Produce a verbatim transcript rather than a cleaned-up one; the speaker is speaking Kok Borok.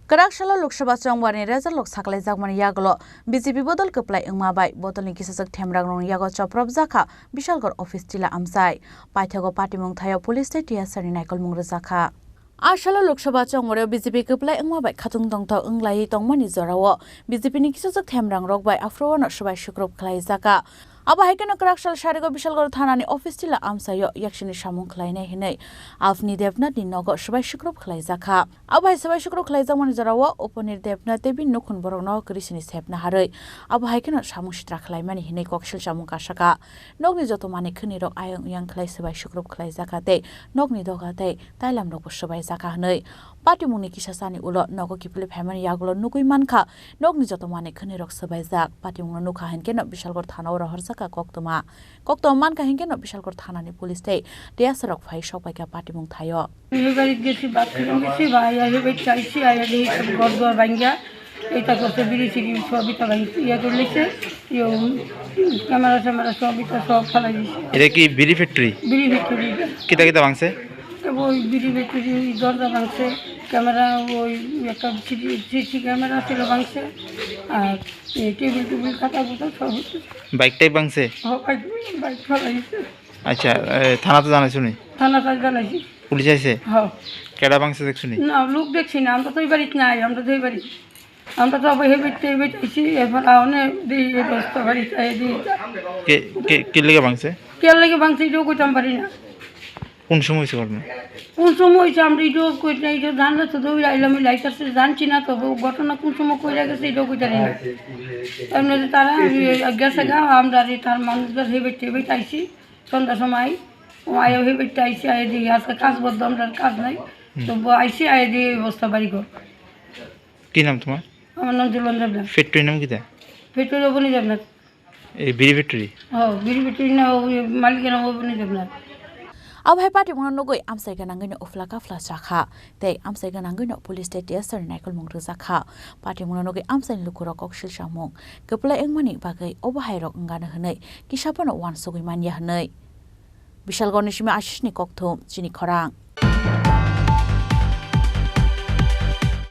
Kwrak salo Lok Sabha chongbarni result rok saklaijakmani yagulo B J P bodol kwplai wngma bai bodolni kisajwk themrangrokni yago chopropjakha Bishalgarh office tila amchai. Paithago patimung thaio police tei T S R ni naikolmung rwjakha. A salo Lok Sabha chongbarwi B J P kwplai wngma bai khatung tongthok wnglaiwi tongmani jorao B J P ni kisajwk themrangrok bai aphuru wano swbai sukrup khlaijakha. Abo hai kheno kwrak sal sarigo Bishalgarh thanani office tila amchaio yaksini samung khlainai hinwi Avni Debnath ni nogo swbai sukrup khlaijakha. Abo hai swbai sukrup khlaijakmani jorao Upanir Debnath tei bini nukhung borokno kwrwisini sepna harwi abo hai kheno samung sitra khlaimani hinwi koksil samung kasaka. Nokni joto manwi khwnwi rok ayang uyang khlai swbai sukrup khlaijakha tei nokni doga tei tailam rokbo swbaijak kha hwnwi patimungni kisa sani ulo nogo kiphilwi phaimani yagulo nugwi mankha. Nokni joto manwi khwnwi rok swbaijak. Patimungno nukha hinkhe no Bishalgarh thana o rohorjak kha koktwma. Koktwma mankha hinkhe no Bishalgarh thanani police tei T S R rok phai sokpaikha patimung thaio. Hibai gesi bathroom gesi ba ya hibai chaisi aya de gor dor bangya. Eta kosto biri siri sobi ta bang ya to lese. Yo camera samera sobi ta sob phalai dise. এটা কি বিড়ি factory? Biri bhitori. কিতা কিতা ভাঙছে? Ebo biri bhitori dorja bangse, camera oi ekta C C camera silo bangse, ar table table khata buta sob hoiche. Bike টাইক ভাঙছে? Ho, bike, bike phalai dise. আচ্ছা, এ, থানাতে জানাইছো নি? Thana ta janaisi. পুলিশ আইছে? Ho. কেডা ভাঙছে দেখছো নি? Na, lok dekhchi na, amra to ei barit nai, amra to ei barit. Amra to abo hebet tebet aisi, erpor aone di ei bosta barit ai di. কে কে কি লেগে ভাঙছে? Ker lage bangse idu koitam pari na. কোন সময় হয়েছে ঘটনা? কোন সময় হয়েছে আমরা ইডো কই না, ইডো জানলে তো দৌড় আইলাম, ওই লাইট আসছে জানছি না তো, ও ঘটনা কোন সময় কই গেছে ইডো কই জানি না। তার মধ্যে তারা গেছে গা, আমরা রে তার মানুষদের হেবে টেবে চাইছি। সন্ধ্যার সময় ও আয়ো হেবে চাইছি, আয় দিয়ে আজকে কাজ বদ্ধ, আমরা কাজ নাই। তো ব-, আইসি আয় দিয়ে এই অবস্থা বাড়ি ঘর। কি নাম তোমার? আমার নাম জুলন দেবনাথ। ফ্যাক্টরির নাম কিতা? ফ্যাক্টরি ওপেনে দেবনাথ। এই বিড়ি ফ্যাক্টরি? হ্যাঁ, বিড়ি ফ্যাক্টরি না, ওই মালিকের নাম ওপেনে Debnath. Abo hai patimungno nugwi amchai gwnangwino uphla kaphla chakha tei amchai gwnangwino police tei T S R ni naikolmung rwjakha. Patimungno nugwi amchaini lukurok kok silsamung kwplai wngmani bagwi obo hairok wngano hwnwi kisa phano uansugwi manya hwnwi. Bishalgarhni simi Ashisni kokthum, chini khorang.